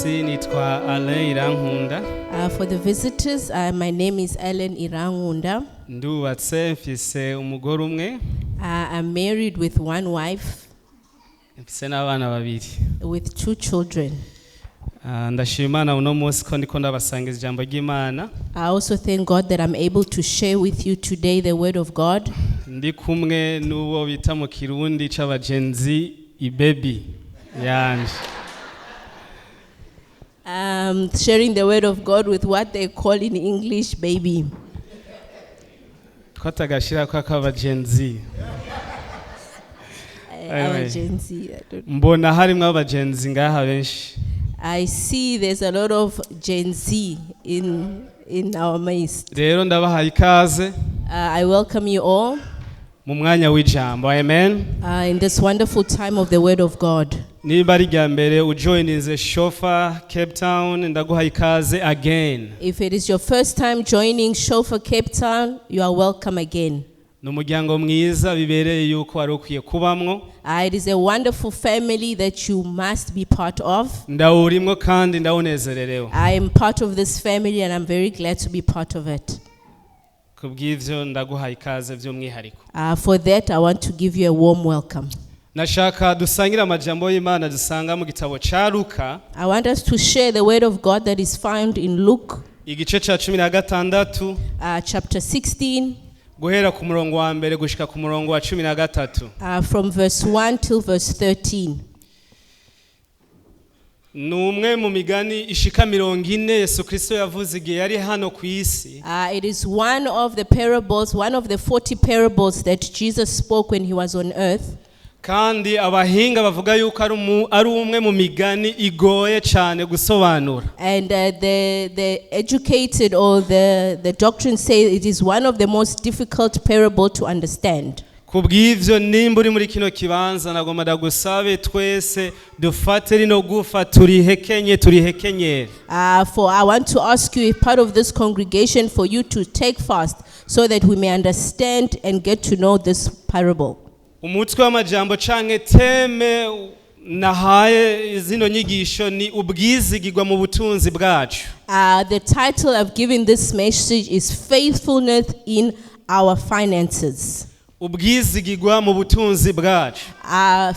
Abashitsi, nitwa Alain Irankunda. For the visitors, my name is Ellen Irangunda. Ndubatse, mfise umugore umwe. I'm married with one wife, mfise n'abana babiri. With two children. Ndashima Imana uno munsi ko ndiko ndabasangiza ijambo ry'Imana. I also thank God that I'm able to share with you today the word of God. Ndi kumwe n'uwo bita mu Kirundi c'abagenzi ibebi yanje. Sharing the word of God with what they call in English baby. Ko atagashirako ak'abagenzi. Our Anyway. Gen Z, I don't Mbona harimwo abagenzi ngaha benshi. I see there's a lot of Gen Z in our midst. Rero ndabahaye ikaze I welcome you all mu mwanya w'ijambo, amen. In this wonderful time of the word of God. Niba ari irya mbere ujoininze Shofar Cape Town, ndaguhaye ikaze again. If it is your first time joining Shofar Cape Town, you are welcome again. Ni umuryango mwiza bibereye yuko wari ukwiye kubamwo. It is a wonderful family that you must be part of. Ndawurimwo kandi ndawunezererewe. I am part of this family and I'm very glad to be part of it. Kubw'ivyo ndaguhaye ikaze by'umwihariko. For that, I want to give you a warm welcome. Nashaka dusangire amajambo y'Imana dusanga mu gitabo ca Luka, I want us to share the word of God that is found in Luke, igice ca 16, chapter 16, guhera ku murongo wa mbere gushika ku murongo wa 13. From verse 1 till verse 13. Ni umwe mu migani ishika 40 Yesu Kristo yavuze igihe yari hano ku isi. It is one of the parables, one of the 40 parables that Jesus spoke when he was on earth. Kandi abahinga bavuga yuko ari umwe mu migani igoye cyane gusobanura. And the educated or the doctrine say it is one of the most difficult parable to understand. Kubw'ivyo, nimba uri muri kino kibanza, nagomba ndagusabe twese dufate rino gufa turihekenye, turihekenyere. For I want to ask you, if part of this congregation, for you to take fast so that we may understand and get to know this parable. Umutwe w'amajambo canke thème nahaye zino nyigisho ni ubwizigirwa mu butunzi bwacu. The title I've given this message is Faithfulness in Our Finances. Ubwizigirwa mu butunzi bwacu.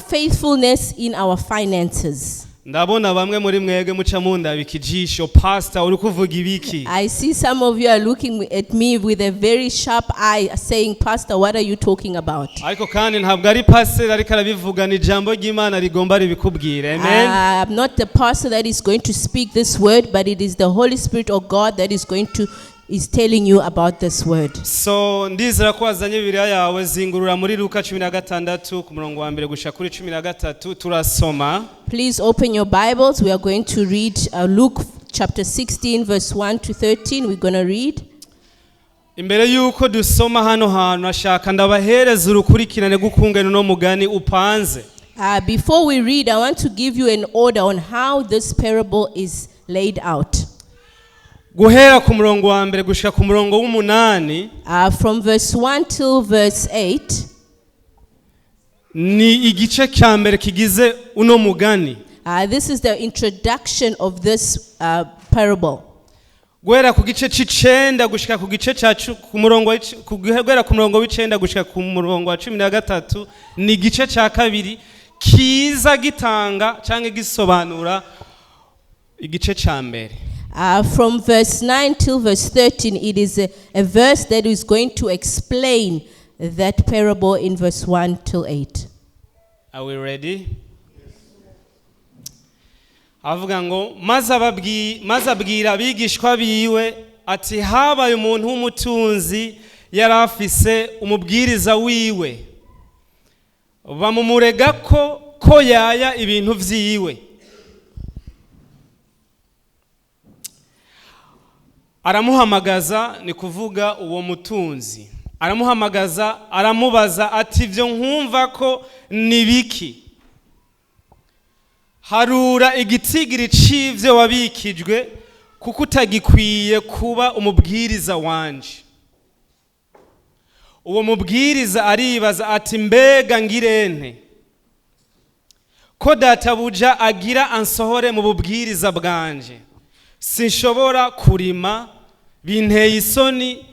Faithfulness in our finances. Ndabona bamwe muri mwebwe muca mundabika ijisho: "Pastor, uri kuvuga ibiki?" I see some of you are looking at me with a very sharp eye, saying, "Pastor, what are you talking about?" Ariko kandi ntabwo ari pastor ariko arabivuga, ni ijambo ry'Imana rigomba ribikubwira, amen. I'm not the pastor that is going to speak this word, but it is the Holy Spirit of God that is telling you about this word. So ndizera ko wazanye Bibiliya yawe. Zingurura muri Luka 16 ku murongo wa mbere gushika kuri 13, turasoma. Please open your Bibles. We are going to read Luke chapter 16, verse 1 to 13. We're going to read. Imbere y'uko dusoma hano hantu, ashaka ndabahereza urukurikirane rw'ukungene uno mugani upanze. Before we read, I want to give you an order on how this parable is laid out. Guhera ku murongo wa mbere gushika ku murongo w'umunani From verse 1 till verse 8, ni igice cya mbere kigize uno mugani. This is the introduction of this parable. Guhera ku gice c'icenda gushika ku gice ca ku murongo guhera ku murongo w'icenda gushika ku murongo wa 13 ni igice ca kabiri kiza gitanga canke gisobanura igice ca mbere. From verse 9 till verse 13, it is a verse that is going to explain that parable in verse 1 till 8. Are we ready? Avuga ngo maze abwira abigishwa biwe ati: "Habaye umuntu w'umutunzi yari afise umubwiriza wiwe, bamumurega ko yaya ibintu vyiwe. Aramuhamagaza," ni kuvuga uwo mutunzi, "aramuhamagaza aramubaza ati: 'Ibyo nkumva ko ni biki? Harura igitigiri c'ivyo wabikijwe, kuko utagikwiye kuba umubwiriza wanje.' Uwo mubwiriza aribaza ati: 'Mbega ngirente, Ko databuja agira ansohore mu bubwiriza bwanje, sinshobora kurima, binteye isoni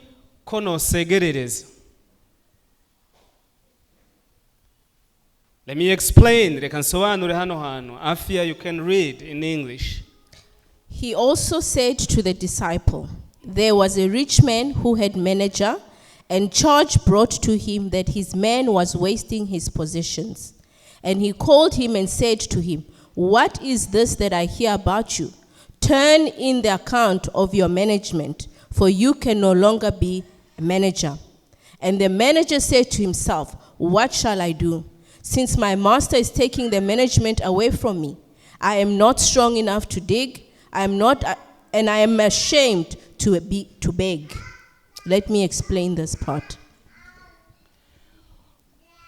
ko nosegerereza. Let me explain. Reka nsobanure hano hantu. Afia, you can read in English. He also said to the disciple, There was a rich man who had manager, and charge brought to him that his man was wasting his possessions. And he called him and said to him, What is this that I hear about you? Turn in the account of your management, for you can no longer be a manager. And the manager said to himself, What shall I do? Since my master is taking the management away from me, I am not strong enough to dig, I am not, and I am ashamed to beg. Let me explain this part.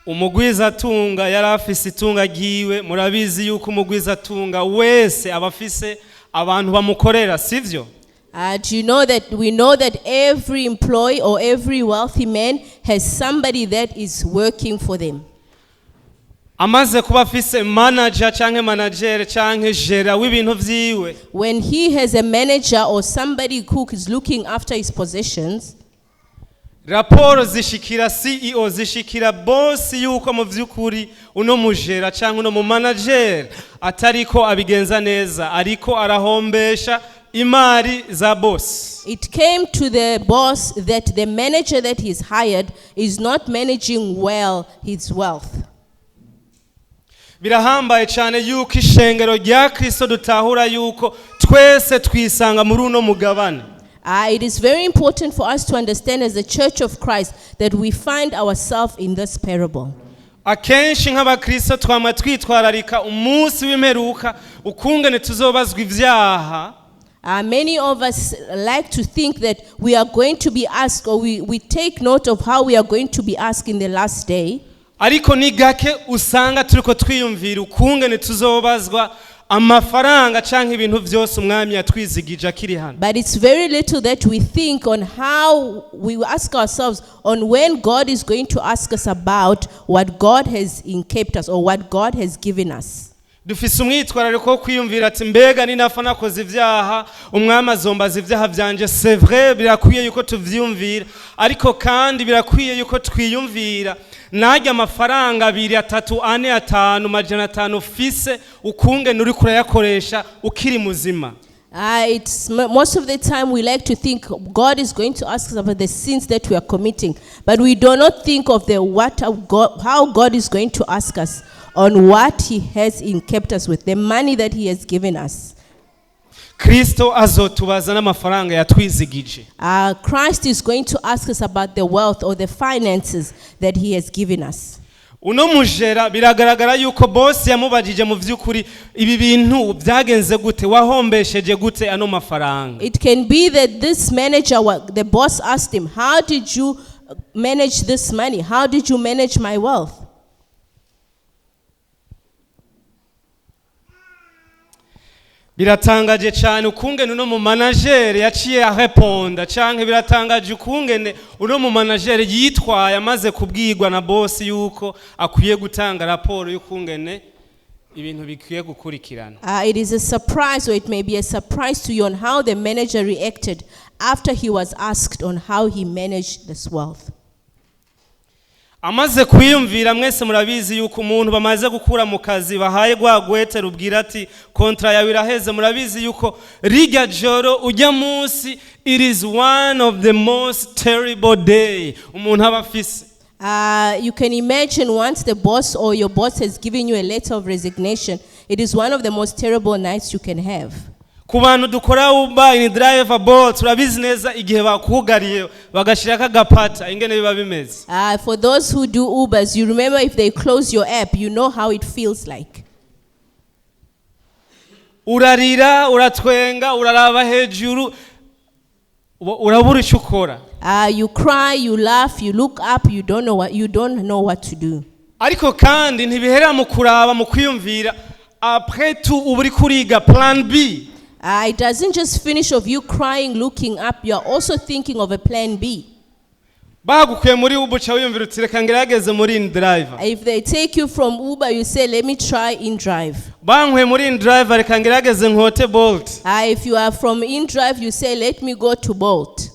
Umugwizatunga yari afise itunga ryiwe. Murabizi yuko umugwizatunga wese aba afise abantu bamukorera, sivyo? Do you know that we know that every employee or every wealthy man has somebody that is working for them? Amaze kuba afise manager canke manager canke gérant w'ibintu vyiwe, When he has a manager or somebody who is looking after his possessions, raporo zishikira CEO, zishikira boss yuko mu vy'ukuri uno mu gérant canke uno mu manager atariko abigenza neza, ariko arahombesha imari za boss. It came to the boss that the manager that he's hired is not managing well his wealth. Birahambaye cyane yuko ishengero rya Kristo dutahura yuko twese twisanga muri uno mugabane. It is very important for us to understand as the Church of Christ that we find ourselves in this parable. Akenshi nk'abakristo twama twitwararika umunsi w'imperuka, ukungene tuzobazwa ibyaha. Many of us like to think that we are going to be asked, or we take note of how we are going to be asked in the last day. Ariko ni gake usanga turiko twiyumvira ukungene tuzobazwa amafaranga canke ibintu byose umwami yatwizigije akiri hano. But it's very little that we think on how we ask ourselves on when God is going to ask us about what God has encapped us or what God has given us. Dufise umwitwarariko wo kwiyumvira ati mbega ninapfa nakoze ibyaha, umwami azombaza ibyaha byanje. C'est vrai, birakwiye yuko tuvyiyumvira, ariko kandi birakwiye yuko twiyumvira najya amafaranga abiri, atatu, ane, atanu, 500 ufise, ukungene uriko urayakoresha ukiri muzima. Most of the time we like to think God is going to ask us about the sins that we are committing, but we do not think of the what of God, how God is going to ask us on what He has encapped us with, the money that He has given us. Kristo azotubaza n'amafaranga yatwizigije. Christ is going to ask us about the wealth or the finances that He has given us. Uno mu gérant biragaragara yuko boss yamubajije mu by'ukuri ibi bintu byagenze gute, wahombesheje gute ano mafaranga. It can be that this manager, the boss asked him, How did you manage this money? How did you manage my wealth? Biratangaje cyane ukungene uno mu manager yaciye areponda, canke biratangaje ukungene uno mu manager yitwaye amaze kubwirwa na boss yuko akwiye gutanga raporo y'ukungene ibintu bikwiye gukurikirana. It is a surprise, or it may be a surprise to you on how the manager reacted after he was asked on how he managed this wealth. Amaze kwiyumvira, mwese murabizi yuko umuntu bamaze gukura mu kazi, bahaye rwa gwete rubwira ati contrat yawe iraheze, murabizi yuko rirya joro, ujya munsi, it is one of the most terrible day umuntu aba afise. You can imagine once the boss or your boss has given you a letter of resignation, it is one of the most terrible nights you can have. Ku bantu dukora Uber, inDrive, Bolt, turabizi neza igihe bakugariye bagashyirako agapata ingene biba bimeze. For those who do Ubers, you remember if they close your app, you know how it feels like. Urarira, uratwenga, uraraba hejuru, urabura icyo ukora. You cry, you laugh, you look up, you don't know what to do. Ariko kandi ntibihera mu kuraba, mu kwiyumvira. Après tout uba uriko uriga plan B. It doesn't just finish of you crying, looking up. You are also thinking of a plan B. Bagukuye muri Uber, uca wiyumvira uti reka ngerageze muri inDrive. If they take you from Uber, you say, "Let me try InDrive." Bankuye muri inDrive, reka ngerageze nkote Bolt. If you are from InDrive, you say, "Let me go to Bolt."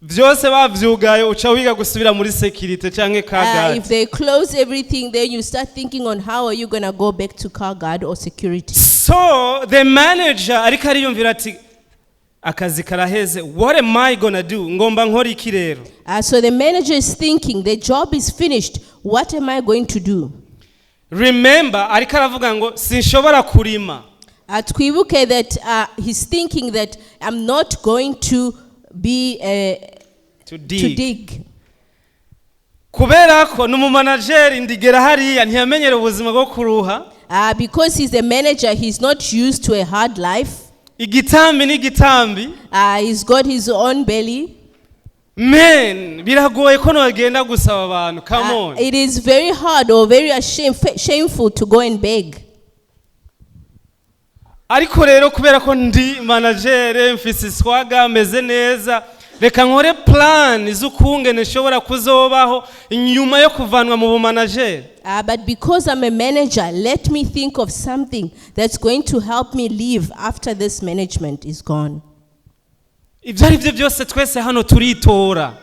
Byose bavyugaye, uca wiga gusubira muri sécurité canke car guard. If they close everything, then you start thinking on how are you going to go back to car guard or security. So the manager ariko ariyumvira ati akazi karaheze, what am I gonna do? Ngomba nkora iki rero? So the manager is thinking, the job is finished. What am I going to do? Remember, ariko aravuga ngo sinshobora kurima. Twibuke that he's thinking that I'm not going to be to to dig. Dig. Kubera ko ni umumanajeri ndigera hariya ntiyamenyera ubuzima bwo kuruha. Because he's a manager, he's not used to a hard life. Igitambi n'igitambi. He's got his own belly. Men, biragoye ko nogenda gusaba abantu, come on. It is very hard or very shameful to go and beg. Ariko rero kubera ko ndi manager, mfise iswaga, meze neza, reka nkore plan z'ukungene nshobora kuzobaho inyuma yo kuvanwa mu bumanajeri. But because I'm a manager, let me think of something that's going to help me live after this management is gone. Ibyo ari byo byose, twese hano turitora.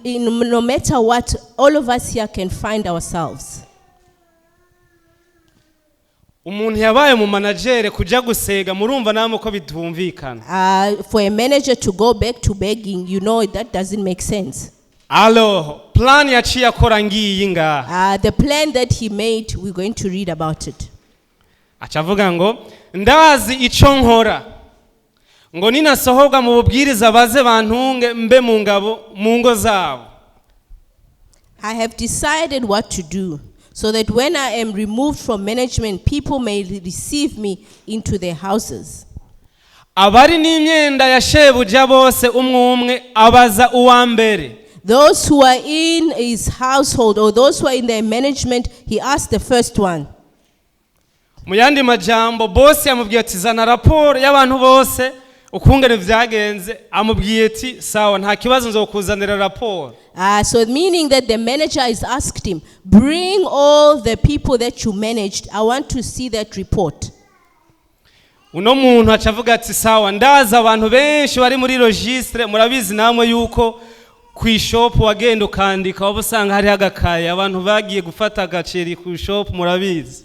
No matter what, all of us here can find ourselves. Umuntu yabaye mu manajere kujya gusega, murumva namwe ko bitumvikana. For a manager to go back to begging, you know that doesn't make sense. Alors, plan yaciye akora ngiyi ngaha. The plan that he made, we're going to read about it. Aca avuga ngo ndazi ico nkora, ngo ninasohorwa mu bubwiriza baze bantunge mbe mu ngabo mu ngo zabo. I have decided what to do so that when I am removed from management, people may receive me into their houses. Abari n'imyenda ya shebuja bose umwe umwe abaza uwa mbere. Those who are in his household or those who are in their management, he asked the first one. Mu yandi majambo, bosi yamubwiye ati zana raporo y'abantu bose ukungene vyagenze. Amubwiye ati sawa, nta kibazo, nzokuzanira raporo. So, meaning that the manager has asked him, "Bring all the people that you managed. I want to see that report." Uno muntu aca avuga ati sawa, ndazi abantu benshi bari muri registre. Murabizi namwe yuko ku ishopu wagenda ukandika, waba usanga hariho agakaye abantu bagiye gufata agaceri ku ishopu, murabizi.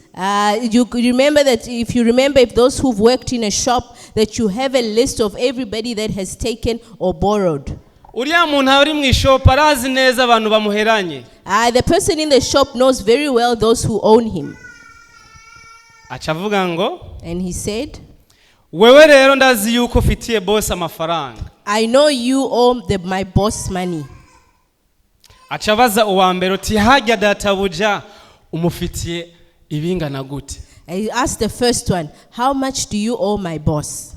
You could remember that if you remember, if those who've worked in a shop, that you have a list of everybody that has taken or borrowed. Uriya muntu ari mu ishopu arazi neza abantu bamuheranye. The person in the shop knows very well those who own him. Aca avuga ngo And he said, wewe rero ndazi yuko ufitiye bosi amafaranga. "I know you owe my boss money." Aca abaza uwa mbere uti hajya databuja umufitiye ibingana gute? And he asked the first one, "How much do you owe my boss?"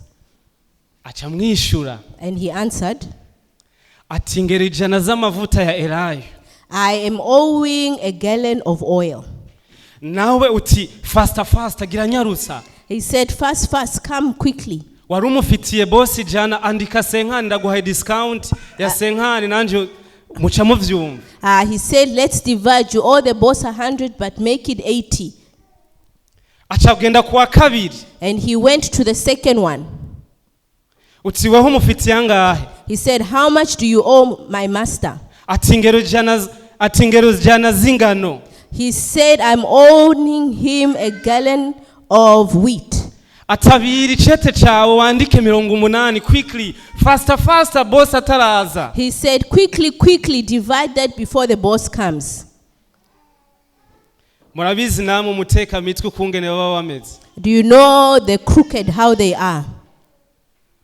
Aca amwishyura. And he answered, Ati ingero 100 z'amavuta ya elayo. "I am owing a gallon of oil." Nawe uti faster, faster, gira nyarutsa. He said, "Fast, fast, come quickly." Wari umufitiye bosi 100, andika cinquante, ndaguhaye discount ya cinquante, nanjye muca muvyumva. He said, "Let's divide. You owe the boss 100, but make it 80." Aca agenda kuwa kabiri. And he went to the second one. Uti weho umufitiye angahe? He said, "How much do you owe my master?" Ati ingero 100, ati ingero 100 z'ingano. He said, "I'm owing him a gallon of wheat." Atabira icete cawe wandike 80, quickly, faster, faster, boss ataraza. He said, "Quickly, quickly, divide that before the boss comes." Murabizi namwe umutekamitwe ukungene baba bameze. Do you know the crooked, how they are?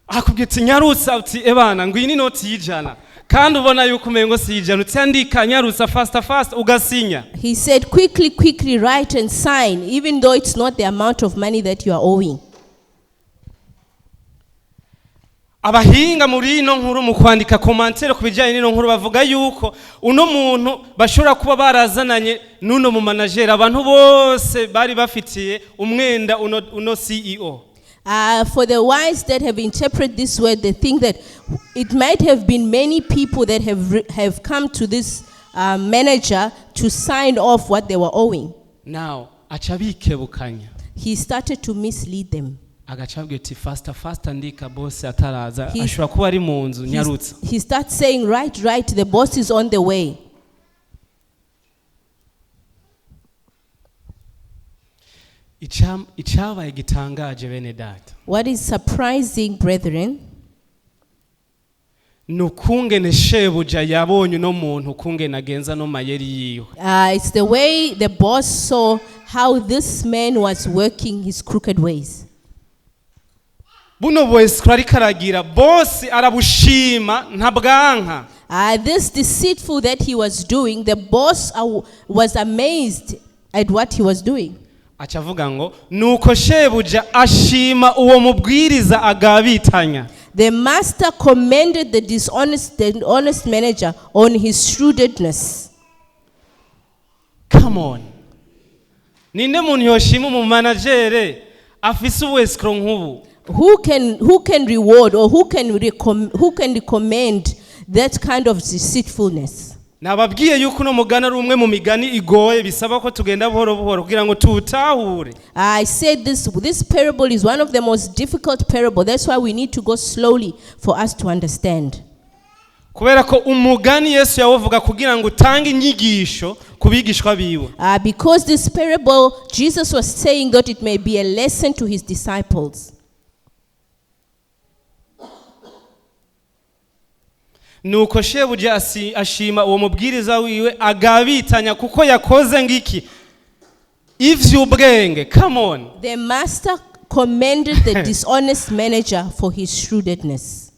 Akubwira ati nyarutsa, uti ebana ngwino inoti y'100, kandi ubona yuko umengo si 100, uti andika nyarutsa, faster, faster, ugasinya. He said, "Quickly, quickly, write and sign, even though it's not the amount of money that you are owing." Abahinga muri ino nkuru mu kwandika commentaire ku bijyanye n'ino nkuru bavuga yuko uno muntu bashobora kuba barazananye n'uno mu manajeri abantu bose bari bafitiye umwenda uno, uno CEO. For the wise that have interpreted this word, they think that it might have been many people that have come to this manager to sign off what they were owing. Now aca abikebukanya. He started to mislead them. Agaca abwira ati faster, faster, ndika boss ataraza, ashobora kuba ari mu nzu, nyarutsa. He starts saying, "Right, right, the boss is on the way." Icyabaye gitangaje, bene data, What is surprising, brethren, ni ukungene shebuja yabonye uno muntu ukungene agenza no mayeri yiwe. It's the way the boss saw how this man was working his crooked ways. Buno bu escroc ariko aragira, boss arabushima, ntabwanka. This deceitful that he was doing, the boss was amazed at what he was doing. Aca avuga ngo nuko shebuja ashima uwo mubwiriza agabitanya. The master commended the honest manager on his shrewdness. Come on, ninde muntu yoshima umumanagere afise ubu escroc nk'ubu? Who can reward or who can recommend that kind of deceitfulness? Nababwiye yuko uno mugani ari umwe mu migani igoye, bisaba ko tugenda buhoro buhoro kugira ngo tuwutahure. I said this parable is one of the most difficult parable. That's why we need to go slowly for us to understand. Kubera ko umugani Yesu yawuvuga kugira ngo utange inyigisho ku bigishwa biwe. Because this parable, Jesus was saying that it may be a lesson to his disciples. Nuko shebuja ashima uwo mubwiriza wiwe agabitanya kuko yakoze ngiki ivy'ubwenge. Come on. The master commended the dishonest manager for his shrewdness.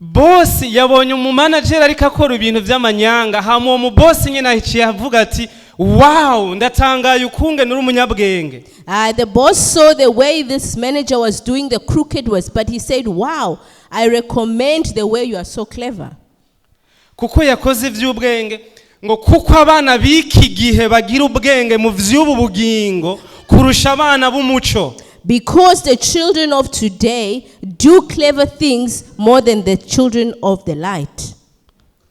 Boss yabonye umumanageri ariko akora ibintu by'amanyanga, hama uwo mubosi nyine ahiciye avuga ati wow, ndatangaye ukungene uri umunyabwenge. The boss saw the way this manager was doing the crooked works, but he said, "Wow, I recommend the way you are so clever." Kuko yakoze iby'ubwenge, ngo kuko abana b'iki gihe bagira ubwenge mu by'ubu bugingo kurusha abana b'umuco. Because the children of today do clever things more than the children of the light.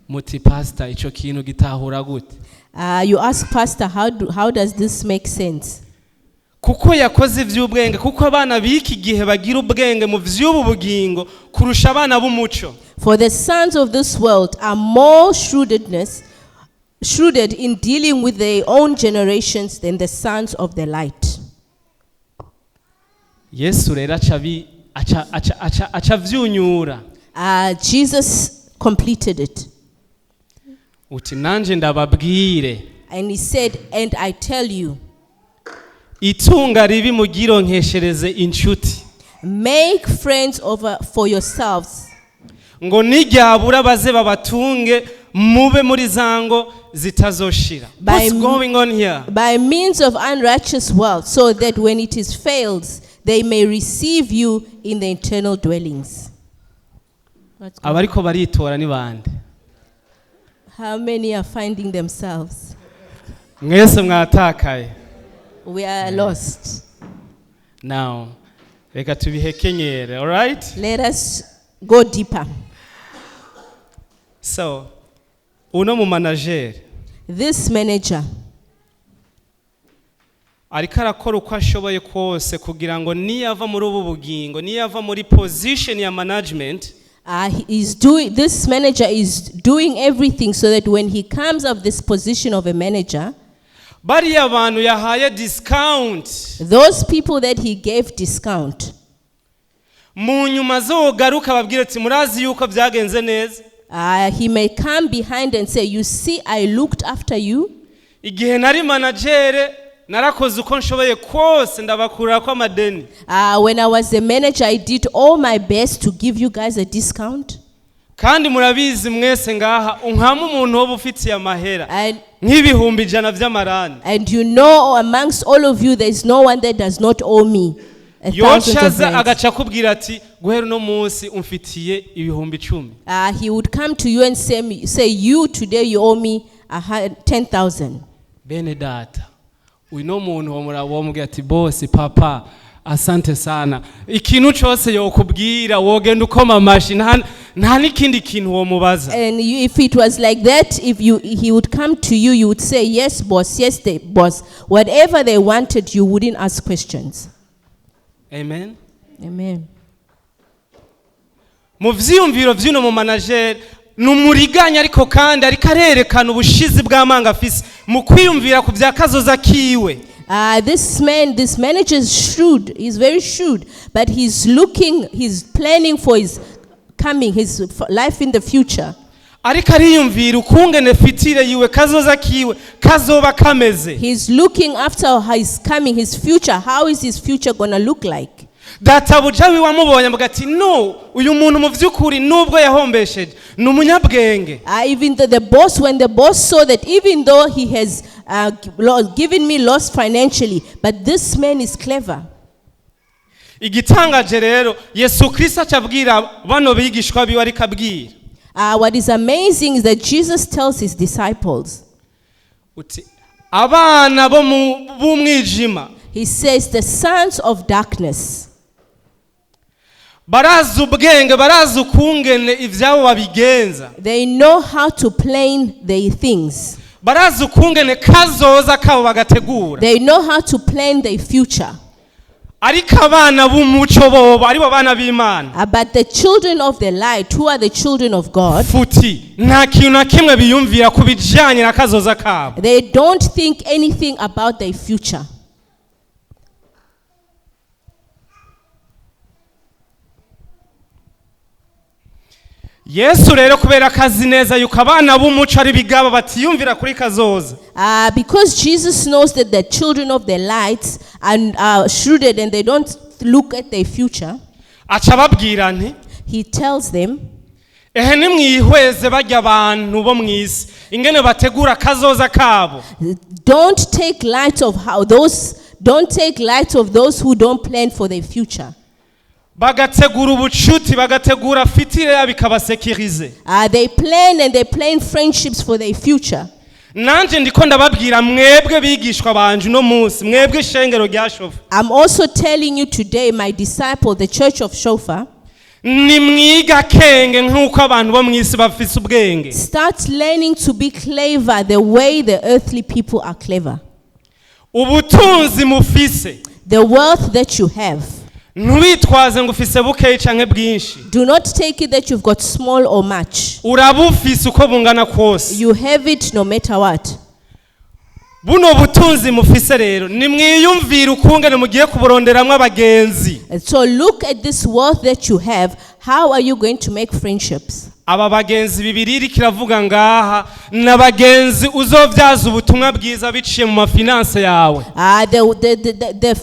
Muti pastor, icyo kintu gitahura gute? You ask Pastor, how does this make sense? Kuko yakoze iby'ubwenge, kuko abana b'iki gihe bagira ubwenge mu by'ubu bugingo kurusha abana b'umuco. For the sons of this world are more shrewded in dealing with their own generations than the sons of the light. Yesu rero aca avyunyura. Jesus completed it. Uti nanje ndababwire, And he said, "And I tell you, itunga ribi mugironkeshereze inshuti, make friends over for yourselves, ngo niryabura baze babatunge mube muri za ngo zitazoshira." What's going on here? By means of unrighteous wealth, so that when it is fails, they may receive you in the eternal dwellings." What's going Abariko baritora ni bande? How many are finding themselves? Mwese mwatakaye. We are lost. Now reka tubihekenyere, alright? Let us go deeper. So uno mu manager This manager ariko arakora uko ashoboye kose kugira ngo niyava muri ubu bugingo, niyava muri position ya management, He is doing, this manager is doing everything so that when he comes of this position of a manager, bariya bantu yahaye discount, those people that he gave discount, mu nyuma zogaruka babwire ati murazi yuko byagenze neza. He may come behind and say, "You see, I looked after you." Igihe nari manager narakoze uko nshoboye kose ndabakura ko amadeni. When I was the manager, I did all my best to give you guys a discount. Kandi murabizi mwese ngaha unkama umuntu woba ufitiye amahera nk'ibihumbi 100 by'amarandi, And you know, amongst all of you, there is no one that does not owe me a thousands of yocaza rands. Agaca akubwira ati guhera uno munsi umfitiye 10,000. He would come to you and say, "You today you owe me 10,000." Bene data, Uyu muntu womubwira ati boss, papa, asante sana, ikintu cyose yokubwira wogenda ukoma amashi, nta n'ikindi kintu womubaza. And you, if it was like that, if you, he would come to you, you would say, "Yes, boss, yes, boss." Whatever they wanted, you wouldn't ask questions. Amen. Amen. Mu vyiyumviro vy'uno mu manager ni umuriganya, ariko kandi ariko arerekana ubushizi bw'amanga afise mu kwiyumvira ku bya kazoza kiwe. This man, this manager is shrewd. He's very shrewd, but he's looking, he's planning for his coming, his life in the future. Ariko ariyumvira ukungene future yiwe, kazoza kiwe kazoba kameze. He's looking after his coming, his future. How is his future going to look like? Databuja wiwe amubonye avuga ati no, uyu muntu mu by'ukuri nubwo yahombesheje ni umunyabwenge. Even the boss, when the boss saw that even though he has given me loss financially, but this man is clever. Igitangaje rero, Yesu Kirisito acabwira bano bigishwa biwe, ariko abwira What is amazing is that Jesus tells his disciples, uti abana bo mu b'umwijima he says, the sons of darkness, barazi ubwenge, barazi ukungene ibyabo babigenza, they know how to plan their things. Barazi ukungene kazoza kabo bagategura. They know how to plan their future. Ariko abana b'umuco bobo aribo bana b'Imana, But the children of the light, who are the children of God, futi nta kintu na kimwe biyumvira ku bijyanye na kazoza kabo. They don't think anything about their future. Yesu rero kubera ko azi neza yuko abana b'umuco ari bigaba batiyumvira kuri kazoza, Because Jesus knows that the children of the light are shrewd and they don't look at their future, aca ababwira nti he tells them, ehe, nimwihweze bajya abantu bo mu isi ingene bategura kazoza kabo. Don't take light of how those don't take light of those who don't plan for their future. Bagategura ubucuti, bagategura future yabo ikabasekirize. They plan and they plan friendships for their future. Nanjye ndiko ndababwira mwebwe bigishwa banje uno munsi, mwebwe ishengero rya Shofa, I'm also telling you today, my disciple, the church of Shofar, nimwiga akenge nk'uko abantu bo mu isi bafise ubwenge. Start learning to be clever the way the earthly people are clever. Ubutunzi mufise, The wealth that you have, ntiwitwaze ngo ufise bukeyi canke bwinshi. Do not take it that you've got small or much. Urabufise uko bungana kose. You have it no matter what. Buno butunzi mufise rero, nimwiyumvire ukungene mugiye kuburonderamwo abagenzi. And so look at this wealth that you have. How are you going to make friendships? Aba bagenzi bibiri iriko iravuga ngaha ni abagenzi uzovyaza ubutumwa bwiza biciye mu ma finances yawe.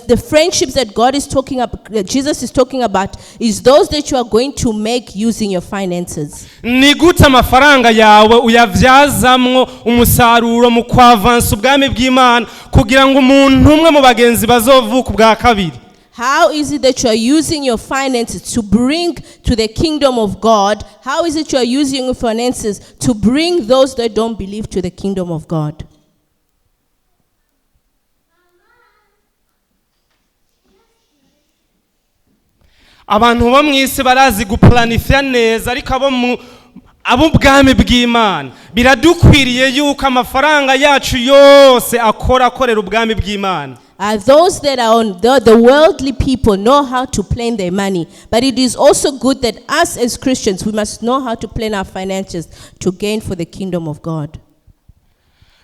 The friendships that God is talking about, that Jesus is talking about, is those that you are going to make using your finances. Ni gute amafaranga yawe uyavyazamwo umusaruro mu kwavansa ubwami bw'Imana kugira ngo umuntu umwe mu bagenzi bazovuka ubwa kabiri? How is it that you are using your finances to bring to the kingdom of God? How is it you are using your finances to bring those that don't believe to the kingdom of God? Abantu bo mu isi barazi guplanifya neza, ariko abo mu ab'ubwami bw'Imana biradukwiriye yuko amafaranga yacu yose akora akorera ubwami bw'Imana. Those that are on the worldly people know how to plan their money. But it is also good that us as Christians, we must know how to plan our finances to gain for the kingdom of God.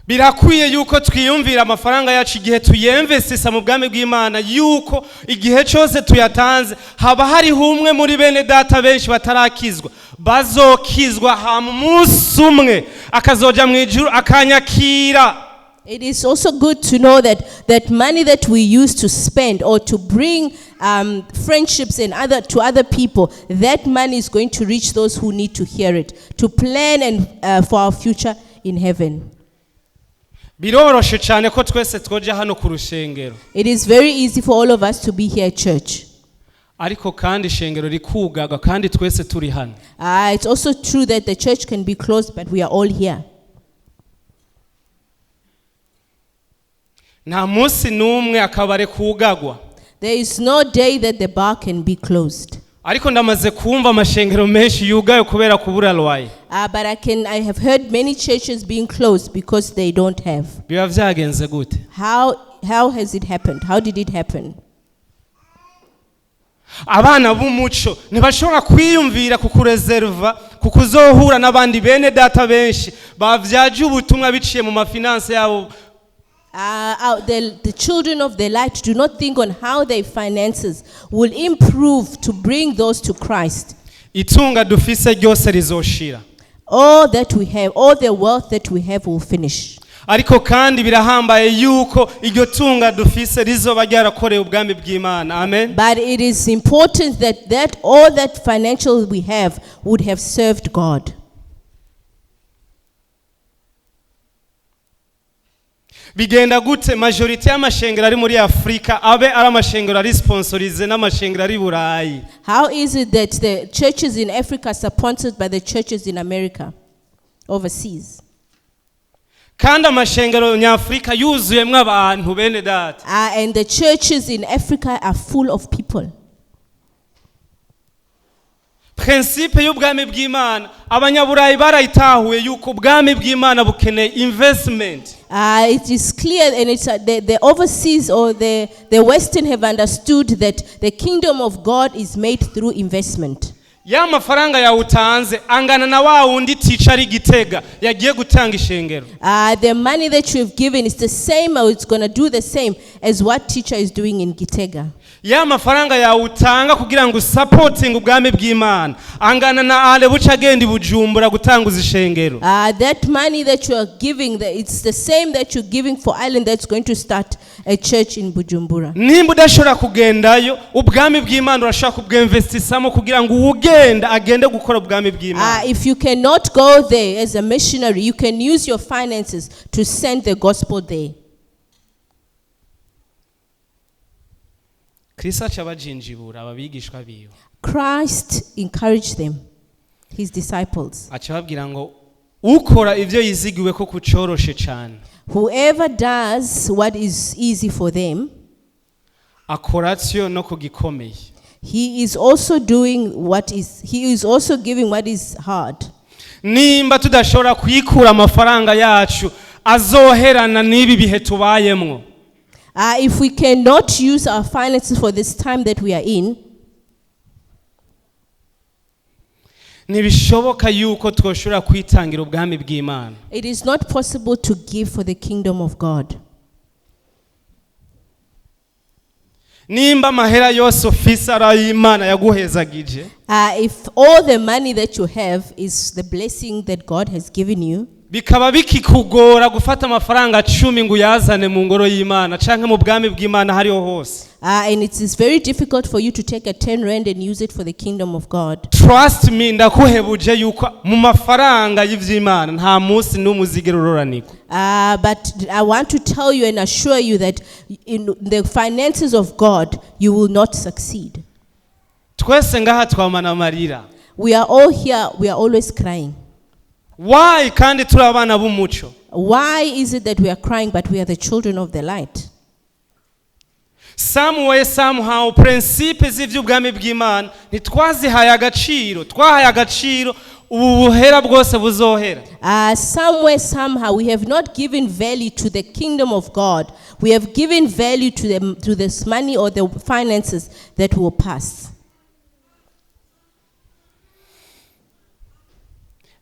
Birakwiye yuko twiyumvira amafaranga yacu igihe tuyemvesisa mu bwami bw'Imana, yuko igihe cyose tuyatanze haba hariho umwe muri bene data benshi batarakizwa bazokizwa, hama umunsi umwe akazoja mu ijuru akanyakira. It is also good to know that that money that we use to spend or to bring friendships and other to other people, that money is going to reach those who need to hear it, to plan and for our future in heaven. Biroroshe cyane ko twese twoja hano ku rushengero, It is very easy for all of us to be here at church. Ariko kandi ishengero rikugaga kandi twese turi hano. It's also true that the church can be closed, but we are all here. Nta munsi n'umwe akabare kugagwa. There is no day that the bar can be closed. Ariko ndamaze kumva amashengero menshi yugaye kubera kubura loyer. But I have heard many churches being closed because they don't have. Biba vyagenze gute? How has it happened? How did it happen? Abana b'umuco ntibashobora kwiyumvira ku kurezerva ku kuzohura n'abandi bene data benshi bavyaje ubutumwa biciye mu ma finances yabo. The children of the light do not think on how their finances will improve to bring those to Christ. Itunga dufise ryose rizoshira. All that we have, all the wealth that we have will finish. Ariko kandi birahambaye yuko iryo tunga dufise rizoba ryarakorewe ubwami bw'Imana, amen. But it is important that all that financial we have would have served God. Bigenda gute majorité y'amashengero ari muri Afurika abe ari amashengero ari sponsorisé n'amashengero ari Burayi? How is it that the churches in Africa are sponsored by the churches in America, overseas? Kandi amashengero nyafurika yuzuyemwo abantu bene data. And the churches in Africa are full of people. Principe y'ubwami bw'Imana abanyaburayi barayitahuye yuko ubwami bw'Imana bukeneye investment. It is clear, and it's the overseas or the Western have understood that the kingdom of God is made through investment. Ya mafaranga yawe utanze angana na wa wundi tica ari Gitega yagiye gutanga ishengero. The money that you've given is the same, or it's going to do the same as what teacher is doing in Gitega. Ya mafaranga yawe utanga kugira ngo usapotinge ubwami bw'Imana angana na ale buca agenda i Bujumbura gutanguza ishengero. That money that you are giving, it's the same that you're giving for Ireland that's going to start a church in Bujumbura. Nimba udashobora kugendayo ubwami bw'Imana urashobora kubwemvestisamo kugira ngo uwugenda agende gukora ubwami bw'Imana. If you cannot go there as a missionary, you can use your finances to send the gospel there. Kristo aca abajinjibura ababigishwa biwe. Christ encouraged them, his disciples. Aca ababwira ngo ukora ivyo yizigiwe ko kucoroshe cane Whoever does what is easy for them, akora atyo no ku gikomeye. he is also doing what is, he is also giving what is hard. Nimba tudashobora kuyikura amafaranga yacu azoherana n'ibi bihe tubayemwo, If we cannot use our finances for this time that we are in, ntibishoboka yuko twoshobora kwitangira ubwami bw'Imana. It is not possible to give for the kingdom of God. Nimba amahera yose ufise ari ay'Imana yaguhezagije, If all the money that you have is the blessing that God has given you, bikaba bikikugora gufata amafaranga 10 ngo uyazane mu ngoro y'Imana canke mu bwami bw'Imana hariho hose, and it is very difficult for you to take a 10 rand and use it for the kingdom of God. Trust me, ndakuhebuje yuko mu mafaranga y'ivy'Imana nta munsi n'umwe uzigera uroranirwa. But I want to tell you and assure you that in the finances of God, you will not succeed. Twese ngaha twamana amarira. We are all here, we are always crying. Why kandi turi abana b'umuco? Why is it that we are crying, but we are the children of the light? Some way, somehow, principe z'ivy'ubwami bw'Imana ntitwazihaye agaciro, twahaye agaciro ubu buhera bwose buzohera. Somewhere, somehow, we have not given value to the kingdom of God. We have given value to this money or the finances that will pass.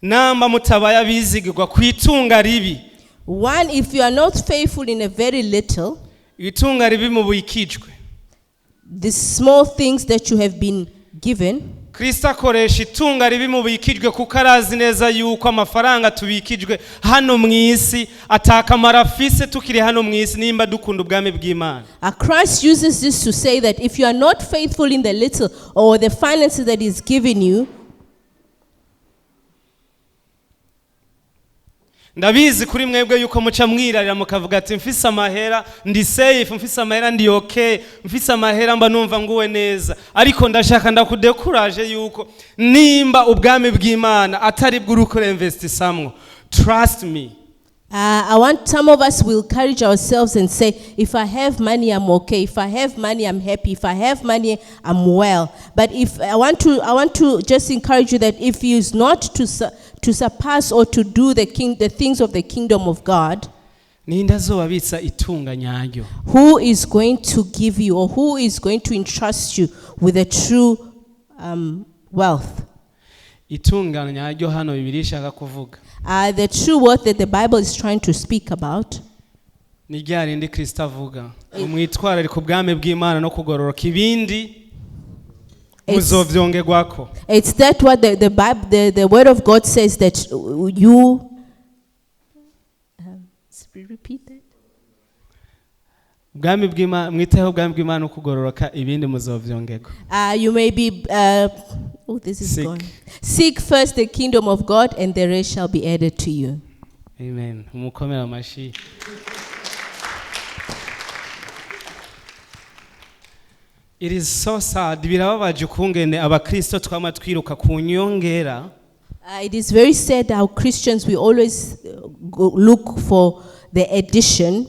Namba mutabaye abizigirwa ku itunga ribi. One, if you are not faithful in a very little, itunga ribi mubikijwe. The small things that you have been given. Kristo akoresha itunga ribi mubikijwe kuko arazi neza yuko amafaranga tubikijwe hano mu isi atakamaro afise tukiri hano mu isi nimba dukunda ubwami bw'Imana. Christ uses this to say that if you are not faithful in the little or the finances that he's given you, Ndabizi kuri mwebwe yuko muca mwirarira mukavuga ati mfise amahera ndi safe, mfise amahera ndi okay, mfise amahera mba numva nguwe neza. Ariko ndashaka ndakudekuraje yuko nimba ubwami bw'Imana atari bwo uriko investisamwo, trust me. I want some of us will encourage ourselves and say, if I have money, I'm okay. If I have money, I'm happy. If I have money, I'm well. But if I want to just encourage you that if it's not to surpass or to do the things of the kingdom of God, Ninde azobabitsa itunga nyaryo? Who is going to give you or who is going to entrust you with the true wealth? Itunga nyaryo hano Bibiliya ishaka kuvuga The true wealth that the Bible is trying to speak about ni rya rindi Kristo avuga ngo mwitwararike ubwami bw'Imana no kugororoka, ibindi muzovyongerwako. It's that what the Bible, the Word of God says that you. Repeat that. Ubwami bw'Imana, mwiteho ubwami bw'Imana no kugororoka, ibindi muzovyongerwa. You may be. Oh, this is Seek. Gone. Seek first the kingdom of God, and the rest shall be added to you. Amen, umukomera amashi. It is so sad, birababaje ukungene abakristo twama twiruka ku nyongera. It is very sad how Christians, we always look for the addition,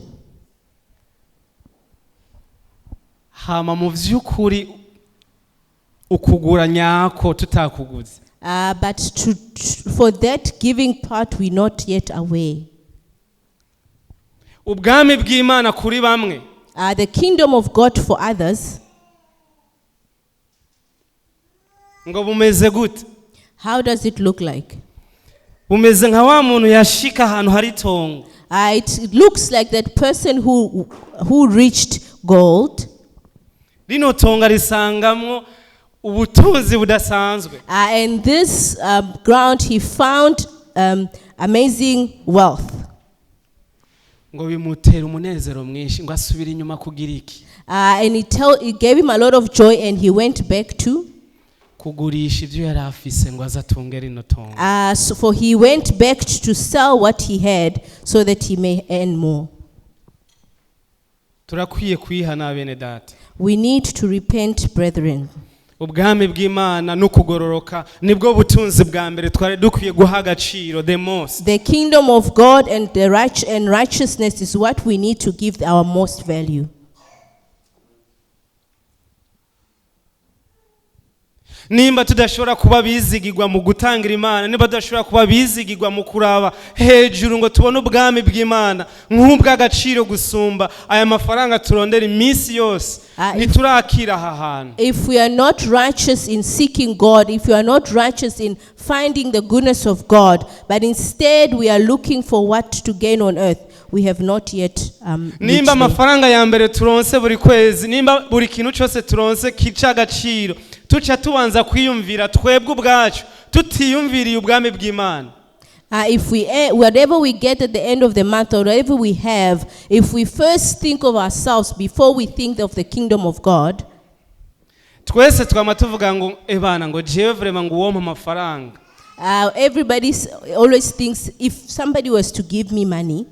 hama mu vy'ukuri ukugura nyako tutakuguze. But for that giving part, we're not yet aware. Ubwami bw'Imana kuri bamwe The kingdom of God for others, ngo bumeze gute? How does it look like? Bumeze nka wa muntu yashika ahantu hari itongo. It looks like that person who reached gold, Rino tongo risangamwo ubutunzi budasanzwe. And this ground he found amazing wealth. Ngo bimutera umunezero mwinshi, ngo asubire inyuma kugira iki? And it gave him a lot of joy, and he went back to, Kugurisha ibyo yari afise ngo aze atunge rino tongo. So for he went back to sell what he had so that he may earn more. Turakwiye kwihana, bene data. We need to repent, brethren. Ubwami bw'Imana no kugororoka nibwo butunzi bwa mbere twari dukwiye guha agaciro the most. The kingdom of God and the right and righteousness is what we need to give our most value. Nimba tudashobora kuba bizigirwa mu gutangira Imana, nimba tudashobora kuba bizigirwa mu kuraba hejuru ngo tubone ubwami bw'Imana nk'ubw'agaciro gusumba aya mafaranga turondera iminsi yose, ntiturakira aha hantu. If we are not righteous in seeking God, if we are not righteous in finding the goodness of God, but instead we are looking for what to gain on earth, we have not yet reached Nimba there. Amafaranga ya mbere turonse buri kwezi, nimba buri kintu cyose turonse kica agaciro, tuca tubanza kwiyumvira twebwe ubwacu tutiyumviriye ubwami bw'Imana, If we, whatever we get at the end of the month or whatever we have, if we first think of ourselves before we think of the kingdom of God, twese twama tuvuga ngo ebana ngo jewe vraiment ngo uwompa amafaranga, everybody always thinks if somebody was to give me money,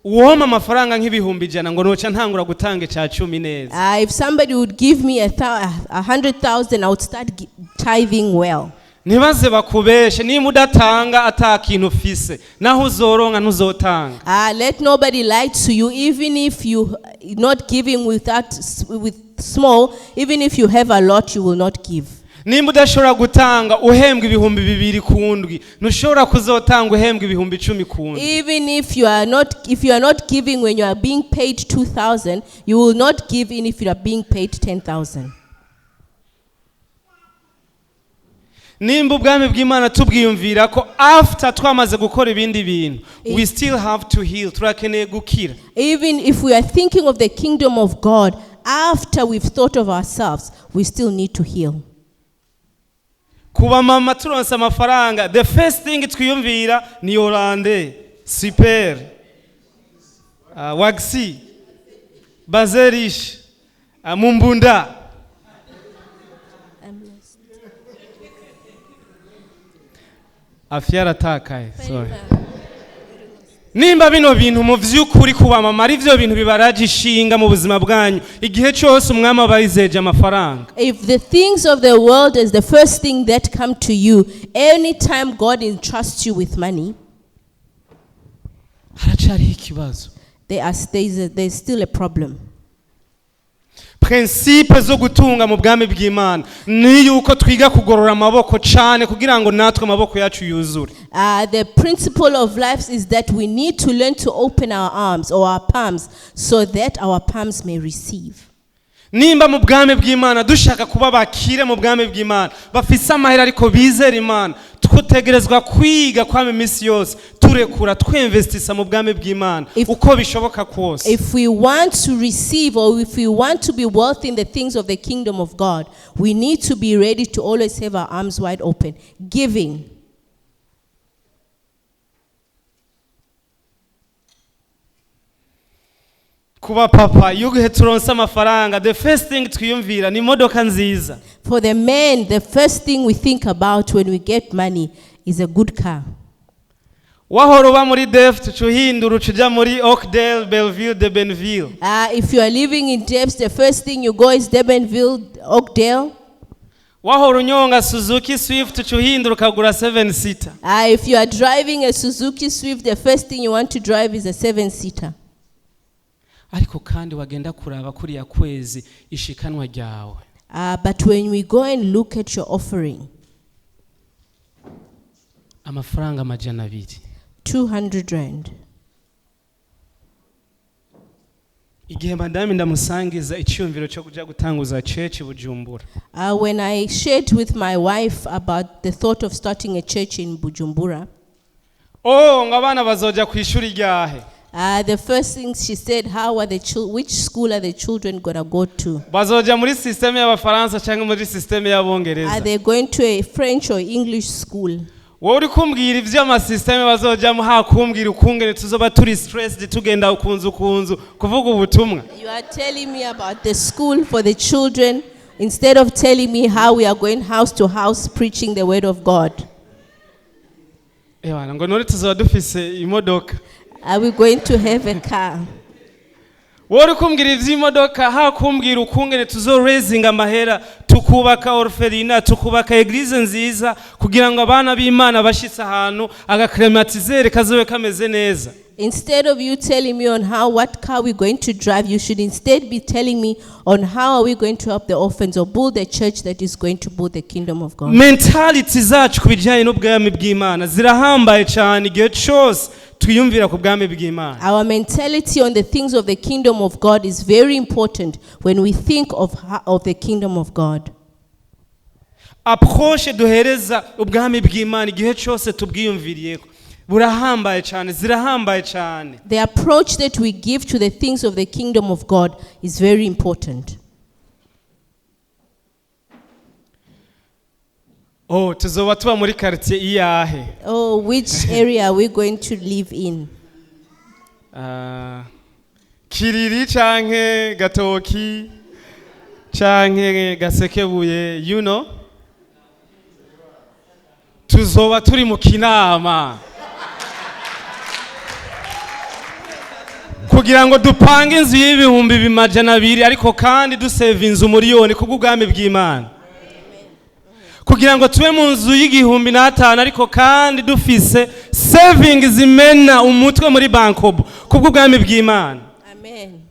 uwompa amafaranga nk'ibihumbi 100 ngo noca ntangura gutanga icya cumi neza. If somebody would give me 100,000, I would start tithing well. Ntibaze bakubeshe, niba udatanga ata kintu ufise, naho uzoronka ntuzotanga. Let nobody lie to you, even if you not giving with small, even if you have a lot, you will not give. Nimba udashobora gutanga uhembwa 2000 ku ndwi, ntushobora kuzotanga uhembwa 10,000 ku ndwi. Even if you are not giving when you are being paid 2,000, you will not give in if you are being paid 10,000. Nimba ubwami bw'Imana tubwiyumvira ko after twamaze gukora ibindi bintu, we still have to heal, turakeneye gukira. Even if we are thinking of the kingdom of God after we've thought of ourselves, we still need to heal. Kuba mama turonse amafaranga, the first thing twiyumvira ni Hollande, super waxi bazerish mumbunda. I'm lost. Afya yaratakaye, sorry. Nimba bino bintu mu vy'ukuri kuba mama ari vyo bintu bibaraje ishinga mu buzima bwanyu igihe cyose umwami aba yizeje amafaranga, If the things of the world is the first thing that come to you, anytime God entrusts you with money, haraca Haracariho ikibazo. There's still a problem. Principe zo gutunga mu bwami bw'Imana ni yuko twiga kugorora amaboko cyane kugira ngo natwe amaboko yacu yuzure. The principle of life is that we need to learn to open our arms or our palms so that our palms may receive. Nimba mu bwami bw'Imana dushaka kuba bakire mu bwami bw'Imana bafise amahera ariko bizera Imana, twutegerezwa kwiga kwama iminsi yose turekura twinvestisa mu bwami bw'Imana uko bishoboka kose. If we want to receive or if we want to be wealthy in the things of the kingdom of God, we need to be ready to always have our arms wide open, giving. Kuba papa iyo ugihe turonse amafaranga, the first thing twiyumvira ni imodoka nziza. For the men, the first thing we think about when we get money is a good car. Wahora uba muri Delft uca uhindura uca uja muri Oakdale, Belleville, Durbanville. If you are living in Delft, the first thing you go is Durbanville, Oakdale. Wahora unyonga Suzuki Swift uca uhindura ukagura 7 seater. If you are driving a Suzuki Swift, the first thing you want to drive is a 7-seater. Ariko kandi wagenda kuraba kuriya kwezi ishikanwa ryawe. But when we go and look at your offering, amafaranga 200. 200 rand. Igihe madame ndamusangiza icyumviro cyo kuja gutanguza church Bujumbura. When I shared with my wife about the thought of starting a church in Bujumbura. Oh, ngo abana bazoja ku ishuri ryahe? The first thing she said, which school are the children going to go to? Bazoja muri system y'Abafaransa cyangwa muri system y'Abongereza? Are they going to a French or English school? Wowe uri kumbwira ivy'amasysteme bazojamo, hakumbwira ukungene tuzoba turi stressed tugenda kunzu kunzu kuvuga ubutumwa. You are telling me about the school for the children instead of telling me how we are going house to house preaching the word of God. Ewana, ngo none tuzoba dufise imodoka. Are we going to have a car? Wowe uri kumbwira ivy'imodoka, hakumbwira ukungene tuzo raising amahera tukubaka orphelinat, tukubaka eglise nziza kugira ngo abana b'Imana bashitse ahantu agaclimatiseur kazobe kameze neza. Instead of you telling me on what car we're going to drive, you should instead be telling me on how are we going to help the orphans or build a church that is going to build the kingdom of God. Mentality zacu ku bijyanye n'ubwami bw'Imana zirahambaye cyane igihe cyose twiyumvira ku bwami bw'Imana. Our mentality on the things of the kingdom of God is very important when we think of the kingdom of God. Approche duhereza ubwami bw'Imana igihe cyose tubwiyumviriyeko burahambaye cyane, zirahambaye cyane. The approach that we give to the things of the kingdom of God is very important. Oh, tuzoba tuba muri quartier iyahe? Oh, which area are we going to live in? Kiriri canke Gatoki canke Gasekebuye, you know? Tuzoba turi mu Kinama kugira ngo dupange inzu y'ibihumbi 200, ariko kandi dusave inzu miliyoni kubw'ubwami bw'Imana. Kugira ngo tube mu nzu y'igihumbi n'atanu, ariko kandi dufise savings zimena umutwe muri Bancobu kubw'ubwami bw'Imana. Amen.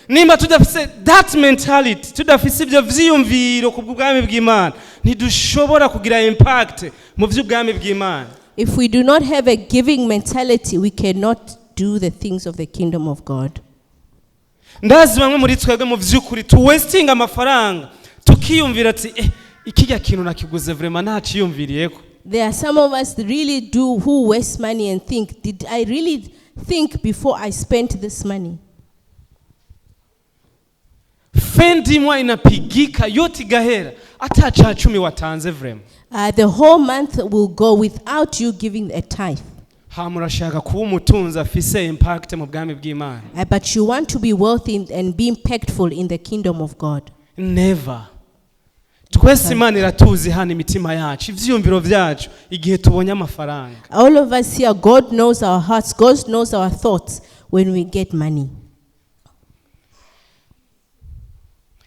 Nimba tudafise that mentality, tudafise ibyo vyiyumviro kubw'ubwami bw'Imana, ntidushobora kugira impact mu vy'ubwami bw'Imana. If we do not have a giving mentality, we cannot do the things of the kingdom of God. Ndazi bamwe muri twebwe mu vy'ukuri tu wasting amafaranga tukiyumvira ati ikijya kintu nakiguze vraiment ntaciyumviriyeko. There are some of us really do who waste money and think, did I really think before I spent this money? Fin du mois inapigika yote igahera ata cha cumi watanze vraiment. The whole month will go without you giving a tithe. Ha, murashaka kuba umutunzi afise impact mu bwami bw'Imana. But you want to be wealthy and be impactful in the kingdom of God. Never. Twese Imana iratuzi hano imitima yacu, ivyiyumviro vyacu igihe tubonye amafaranga. All of us here, God knows our hearts, God knows our thoughts when we get money.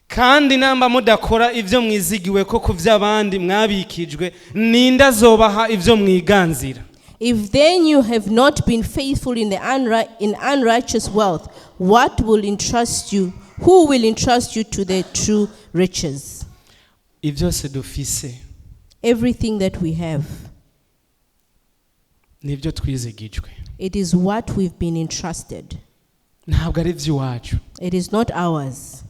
Kandi namba mudakora ivyo mwizigiwe ko ku vy'abandi mwabikijwe, ninde azobaha ivyo mwiganzira? If then you have not been faithful in unrighteous wealth, what will entrust you? Who will entrust you to the true riches? Ibyose dufise Everything that we have, nibyo twizigijwe. It is what we've been entrusted. Ntabwo ari iby'iwacu. It is not ours.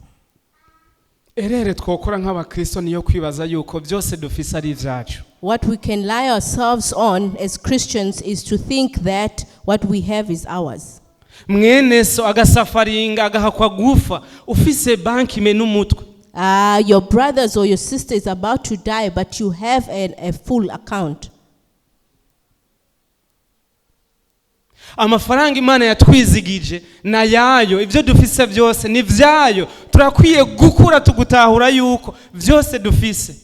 Erreur twokora nk'abakristo niyo kwibaza yuko byose dufise ari ibyacu. What we can lie ourselves on as Christians is to think that what we have is ours. Mwene so agasufferinga agahakwa gufa ufise banki imena umutwe. Your brothers or your sister is about to die, but you have a full account. Amafaranga Imana yatwizigije na yayo, ibyo dufise byose ni vyayo. Turakwiye gukura tugutahura yuko byose dufise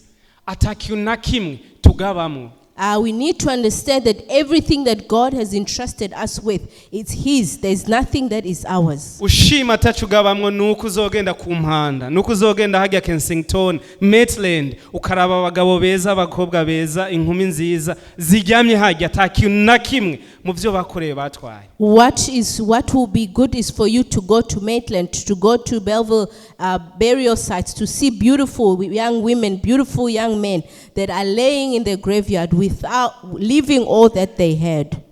atakintu na kimwe tugabamwo. We need to understand that everything that God has entrusted us with, it's His. There's nothing that is ours. Ushima atacu ugabamwo nuko uzogenda ku mpanda, nuko uzogenda hajya Kensington, Maitland, ukaraba abagabo beza, abakobwa beza, inkumi nziza ziryamye hajya ata kintu na kimwe mu byo bakoreye batwaye. What will be good is for you to go to Maitland, to go to Belleville burial sites, to see beautiful young women, beautiful young men that are laying in the graveyard without leaving all that they had.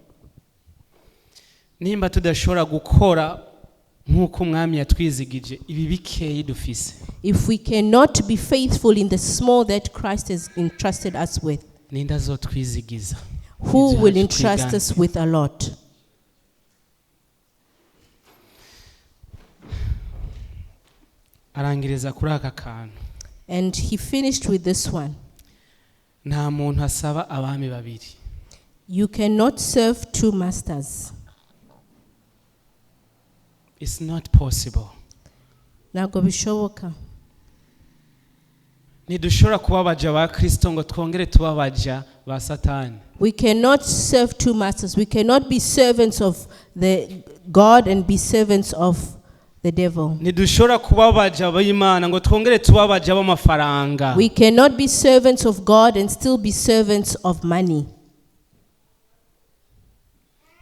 Nimba tudashobora gukora nk'uko umwami yatwizigije ibi bikeyi dufise, If we cannot be faithful in the small that Christ has entrusted us with, ninde azotwizigiza who ivyo will yacu entrust twigana? Us with a lot? Arangiriza kuri aka kantu. And he finished with this one. Nta muntu asaba abami babiri. You cannot serve two masters. It's not possible. Ntabwo bishoboka. Ntidushobora kuba abaja ba Kristo ngo twongere tuba abaja ba Satani. We cannot serve two masters. We cannot be servants of the God and be servants of the devil. Ntidushobora kuba abaja b'Imana ngo twongere tuba abaja b'amafaranga. We cannot be servants of God and still be servants of money.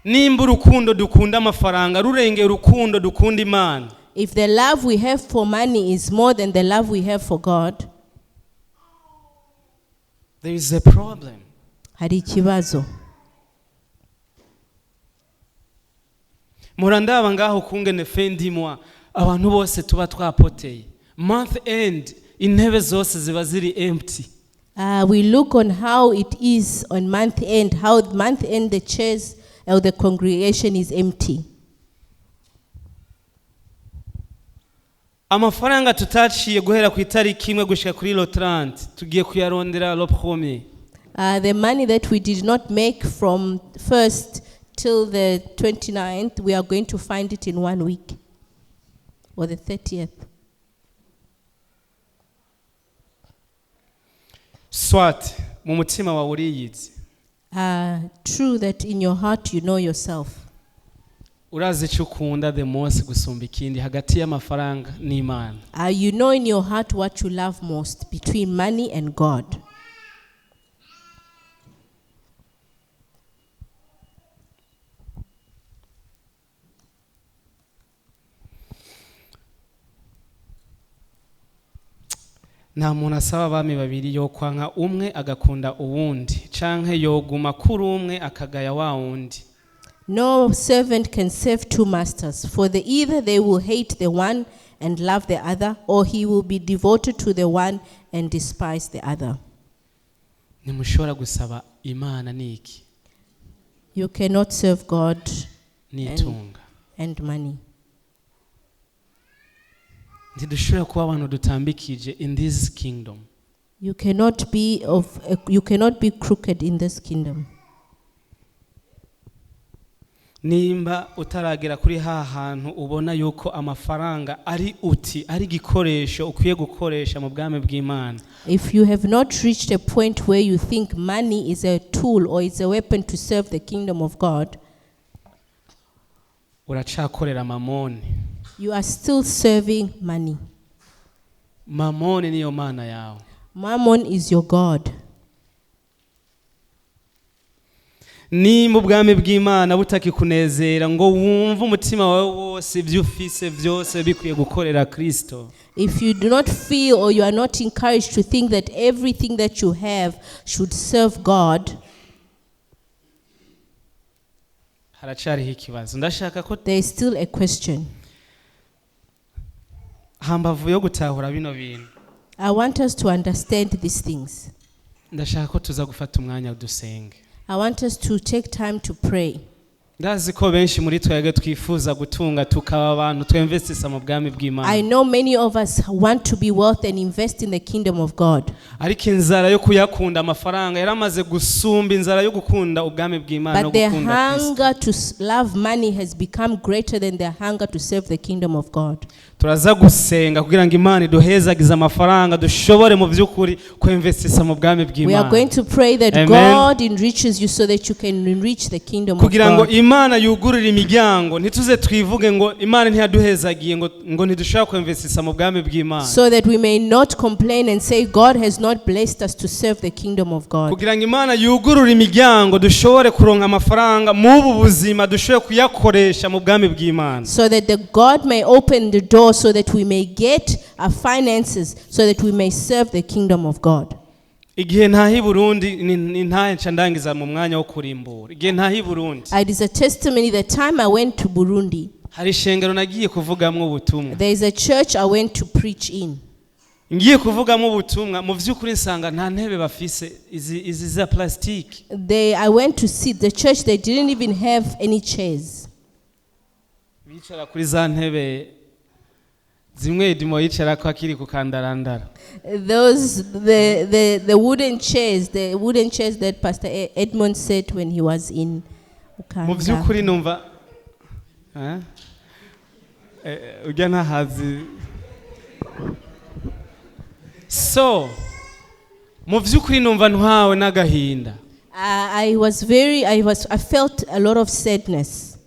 Nimba urukundo dukunda amafaranga rurengeye urukundo dukunda Imana, If the love we have for money is more than the love we have for God, there is a problem. Hari ikibazo. Mpora ndaba ngaho kungene fin du mois abantu bose tuba twapoteye, month end intebe zose ziba ziri empty. We look on how it is on month end, how month end the chairs or the congregation is empty. Amafaranga tutaciye guhera ku itariki imwe gushika kuri le 30 tugiye kuyarondera le premier. The money that we did not make from 1st till the 29th, we are going to find it in one week, or the 30th. Soit mu mutima wawe uriyizi. True that in your heart you know yourself. Urazi icyo ukunda the most gusumba ikindi hagati y'amafaranga n'Imana. You know in your heart what you love most between money and God. Nta muntu asaba abami babiri, yokwanka umwe agakunda uwundi, canke yoguma kuri umwe akagaya wa wundi. No servant can serve two masters, for either they will hate the one and love the other, or he will be devoted to the one and despise the other. Ntimushobora gusaba Imana niki? You cannot serve God n'itunga. And money. Ntidushobora kuba abantu dutambikije in this kingdom. You cannot be crooked in this kingdom. Nimba utaragera kuri ha hantu ubona yuko amafaranga ari outil, ari igikoresho ukwiye gukoresha mu bwami bw'Imana, If you have not reached a point where you think money is a tool or is a weapon to serve the kingdom of God, uracakorera Mamoni. You are still serving money. Mamoni niyo mana yawe. Mammon is your God. Nimba ubwami bw'Imana butakikunezera ngo wumve umutima wawe wose ibyo ufise byose bikwiye gukorera Kristo, If you do not feel or you are not encouraged to think that everything that you have should serve God, haracariho ikibazo. Ndashaka ko there is still a question. Hambavu yo gutahura bino bintu, I want us to understand these things. Ndashaka ko tuza gufata umwanya dusenge. I want us to take time to pray. Ndazi ko benshi muri twebwe twifuza gutunga tukaba abantu twinvestisa mu bwami bw'Imana. I know many of us want to be wealthy and invest in the kingdom of God. Ariko inzara yo kuyakunda amafaranga yaramaze gusumba inzara yo gukunda ubwami bw'Imana no But the gukunda Kristo. Hunger to love money has become greater than the hunger to serve the kingdom of God. Turaza gusenga kugira ngo Imana iduhezagize amafaranga dushobore mu by'ukuri kwinvestisa mu bwami We are bw'Imana. Going to pray that Amen. God enriches you so that you can enrich the kingdom of Kugira ngo God. Imana yugurure imiryango ntituze twivuge ngo Imana ntiyaduhezagiye ngo ngo ntidushobora kwinvestisa mu bwami bw'Imana. So that we may not complain and say God has not blessed us to serve the kingdom of God. Kugira ngo Imana yugurure imiryango dushobore kuronka amafaranga mw'ubu buzima dushobore kuyakoresha mu bwami bw'Imana. So that the God may open the door so that we may get our finances so that we may serve the kingdom of God. Igihe ntaha i Burundi ni ntahe nca ndangiza mu mwanya wo kurimbura igihe ntaha i Burundi, It is a testimony. The time I went to Burundi, hari ishengero nagiye kuvugamwo ubutumwa. There is a church I went to preach in. Ngiye kuvugamo ubutumwa mu by'ukuri nsanga nta ntebe bafise izi izi za plastique. I went to see the church, they didn't even have any chairs. Bicara kuri za ntebe zimwe Edimo yicarako akiri ku kandarandara. Those, the wooden chairs, the wooden chairs that Pastor Edmond said when he was in Mu Uganda. By'ukuri numva eh? Eh, ujya ntahazi so mu by'ukuri numva ntwawe n'agahinda. I was very, I was, I felt a lot of sadness.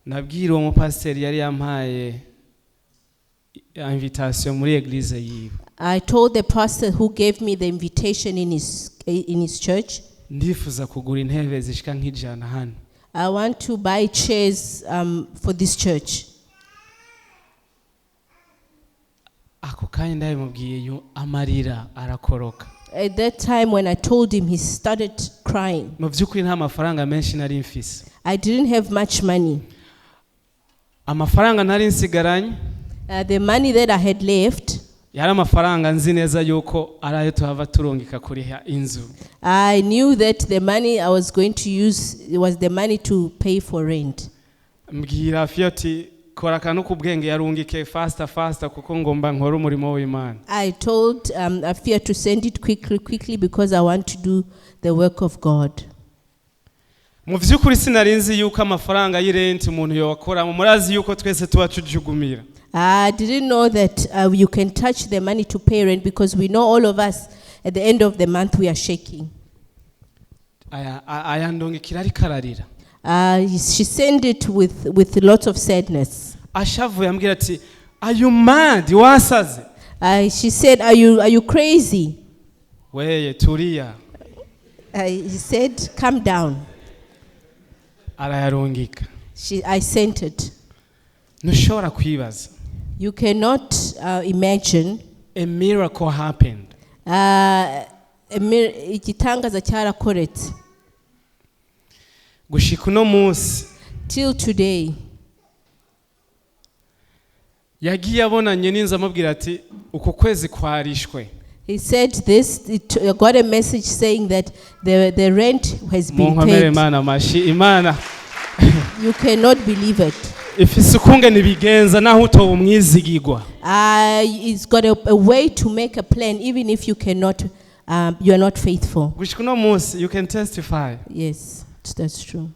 Nabwira uwo mupasiteri yari yampaye invitation muri église yiwe, I told the pastor who gave me the invitation in his church, ndifuza kugura intebe zishika nk'ijana hano. I want to buy chairs for this church. Ako kanya ndabimubwiye yo amarira arakoroka. At that time, when I told him, he started crying. Mu by'ukuri nta mafaranga menshi nari mfise. I didn't have much money. Amafaranga nari nsigaranye The money that I had left, yari amafaranga nzi neza yuko ari ayo tuhava turungika kuriha inzu. I knew that the money I was going to use was the money to pay for rent. Mbwira Fiyoti kora akantu k'ubwenge yarungike faster faster kuko ngomba nkore umurimo w'Imana. I told Afia to send it quickly, quickly, because I want to do the work of God. Mu by'ukuri sinari nzi yuko amafaranga y'irenti umuntu yokoramo murazi yuko twese tuba tujugumira. I didn't know that you can touch the money to pay rent because we know all of us at the end of the month we are shaking. Aya ayandungikira ariko ararira. She sent it with lots of sadness. Ashavuye ambwira ati are you mad wasaze? She said, Are you crazy?" Weye tulia. He said, "Calm down." Arayarungika. I sent it. Ntushobora kwibaza. You cannot imagine. A miracle happened. Igitangaza cyarakoretse. Gushika uno munsi, Till today, yagiye abonanye n'inzu amubwira ati uku kwezi kwarishwe. He said this. I got a message saying that the rent has been Munkomere paid. Imana amashi Imana You cannot believe it. Ifise ukungene ibigenza naho utoba umwizigigwa. It's got a way to make a plan, even if you cannot, you are not faithful. Gushika uno munsi you can testify. Yes, that's true.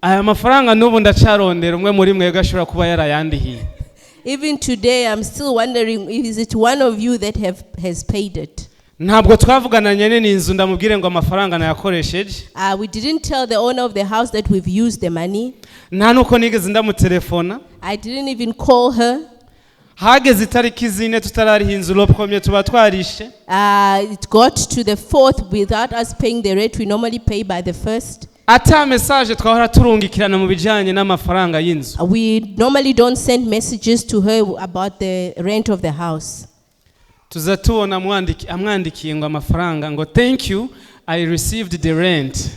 Aya mafaranga n'ubu ndacarondera umwe muri mwebwe ashobora kuba yarayandihiye. Even today, I'm still wondering, is it one of you that has paid it? Ntabwo twavugana nyene n'inzu ndamubwire ngo amafaranga nayakoresheje. We didn't tell the owner of the house that we've used the money. Nta nuko nigeze ndamutelefona. I didn't even call her. Hageze itariki zine tutarariha inzu, le premier tuba twarishe. It got to the fourth without us paying the rate we normally pay by the first. Ata message twahora turungikirana mu bijanye n'amafaranga y'inzu. We normally don't send messages to her about the rent of the house. Tuza tubona amwandikiye ngo amafaranga, ngo "Thank you, I received the rent."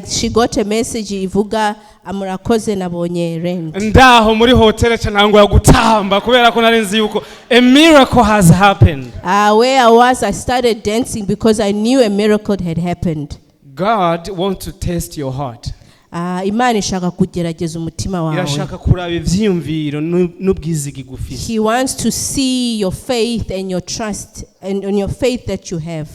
She got a message ivuga amurakoze nabonye rent. Ndaho muri hoteli ca ntangura gutamba kubera ko nari nzi yuko a miracle has happened. Where I was, I started dancing because I knew a miracle had happened. God want to test your heart. Imana ishaka kugerageza umutima wawe. Irashaka kuraba ivyiyumviro n'ubwizigirwa ufise. He wants to see your faith and your trust and your faith that you have.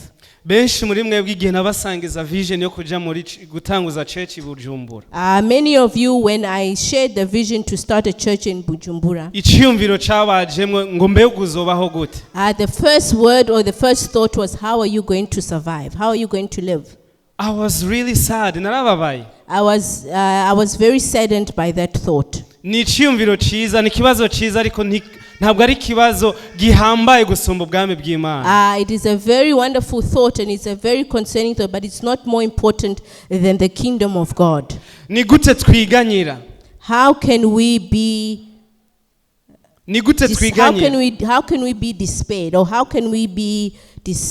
Benshi muri mwebwe, igihe nabasangiza vision yo kuja muri gutanguza church i Bujumbura, Many of you, when I shared the vision to start a church in Bujumbura, iciyumviro cabajemwo ngo mbega uzobaho gute? The first word or the first thought was, "How are you going to survive? How are you going to live?" I was really sad, narababaye. I was very saddened by that thought. Ni iciyumviro ciza, ni ikibazo ciza, ariko ntabwo ari ikibazo gihambaye gusumba ubwami bw'Imana. It is a very wonderful thought and it's a very concerning thought, but it's not more important than the kingdom of God. Ni gute twiganyira? How can we be Ni gute how can twiganyira? we be despaired, or how can we be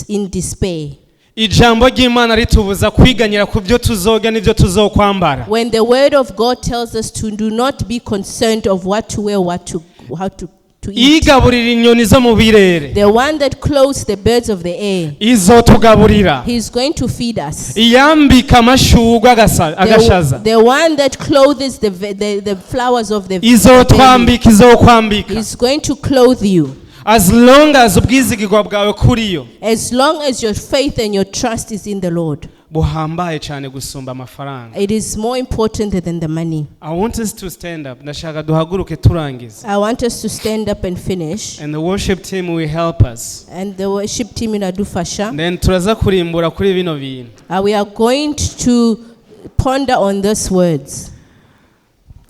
in despair? Ijambo ry'Imana ritubuza kwiganyira ku byo tuzorya n'ibyo tuzokwambara. When the word of God tells us to do not be concerned of what to wear, what to how to eat. Igaburira inyoni zo mu birere, The one that clothes the birds of the air, izotugaburira. He's going to feed us. Iyambika amashurwe agashaza, The one that clothes the flowers of the valley, izotwambika, izokwambika. He's going to clothe you. As long as ubwizigirwa bwawe kuriyo As long as your faith and your trust is in the Lord, buhambaye cyane gusumba amafaranga. it is more important than the money. I want us to stand up. Ndashaka duhaguruke turangiza. I want us to stand up and finish. And the worship team will help us. And the worship team in Adufasha, Then turaza kurimbura kuri bino bintu. We are going to ponder on these words.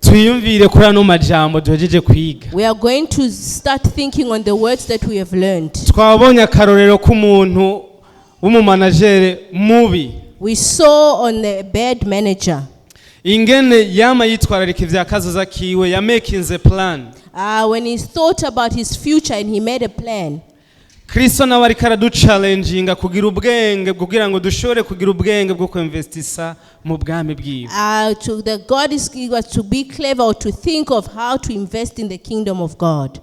Twiyumvire kuri ano majambo duhejeje kwiga. We are going to start thinking on the words that we have learned. Twabonye akarorero k'umuntu w'umumanajere mubi, We saw on the bad manager ingene yama yitwararika ivya kazoza kiwe, yamakinze plan. When he thought about his future and he made a plan. Kristo nawe ariko araduchallenginga kugira ubwenge kugira ngo dushobore kugira ubwenge bwo kuinvestisa mu bwami bwiwe. To the God is was to be clever or to think of how to invest in the kingdom of God.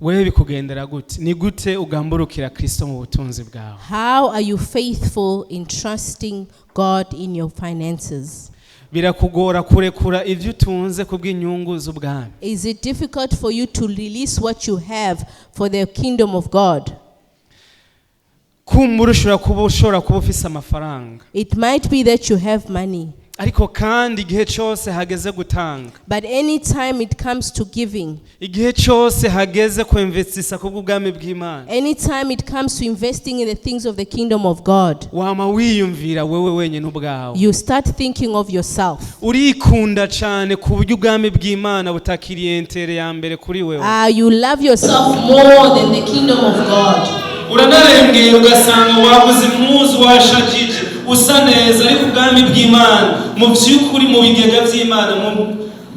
Wewe bikugendera gute? Ni gute ugamburukira Kristo mu butunzi bwawe? How are you faithful in trusting God in your finances? Birakugora kurekura ibyo utunze kubw'inyungu z'ubwami? Is it difficult for you to release what you have for the kingdom of God? Kumbura ushobora kuba ufise amafaranga, It might be that you have money, ariko kandi igihe cyose hageze gutanga, but anytime it comes to giving, igihe cyose hageze kuinvestisa kubw'ubwami bw'Imana, anytime it comes to investing in the things of the kingdom of God, wama wiyumvira wewe wenyine ubwawe. You start thinking of yourself. Urikunda cyane ku buryo ubwami bw'Imana butakiriye intérêt ya mbere kuri wewe. You love yourself more than the kingdom of God. Uranarengera ugasanga wabuze impuzu, washajije, usa neza, ariko ubwami bw'Imana mu by'ukuri mu bigega by'Imana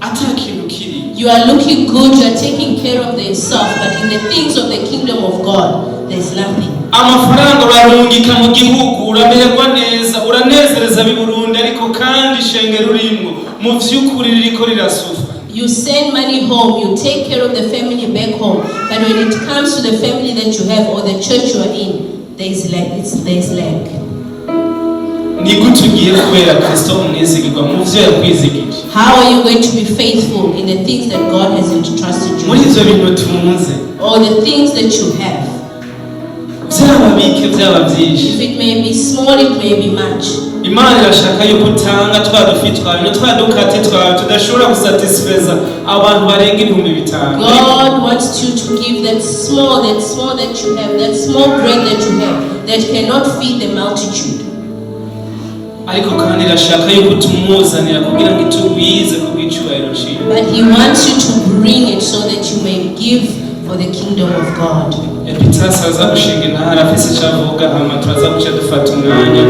ata kintu kiri. You are looking good, you are taking care of yourself, but in the things of the kingdom of God, there's nothing. Amafaranga urarungika mu gihugu, uramererwa neza, uranezereza ab'i Burundi, ariko kandi ishengero urimwo mu by'ukuri ririko rirasufa. You send money home, you take care of the family back home, but when it comes to the family that you have or the church you are in, there's lack. There's lack. Ni gute ugiye kubera Kristo umwizigirwa mu byo yakwizigije? How are you going to be faithful in the things that God has entrusted you Muri with? ibyo bintu tunze, Or the things that you have? Byaba bike, byaba byinshi, If it may be small, it may be much. Imana irashaka yuko utanga twa dufi twawe na twa dukate twawe tudashobora gusatisfeza abantu barenga 5000. God wants you to give that small that you have, that small bread that you have, that cannot feed the multitude. Ariko kandi irashaka yuko tumuzanira kugira ngo itugwize ku bw'icyubahiro ciwe. But He wants you to bring it so that you may give for the kingdom of God. Epitasi aza gushinga intara afise icyo avuga, hama turaza guca dufata umwanya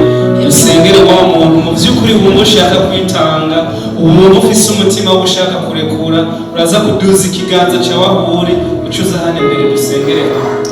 dusengere wa muntu mu by'ukuri wumva ushaka kwitanga, wumva ufise umutima wo ushaka kurekura. Uraza kuduza ikiganza cyawe aho uri, uca uza hano imbere dusengere hamwe.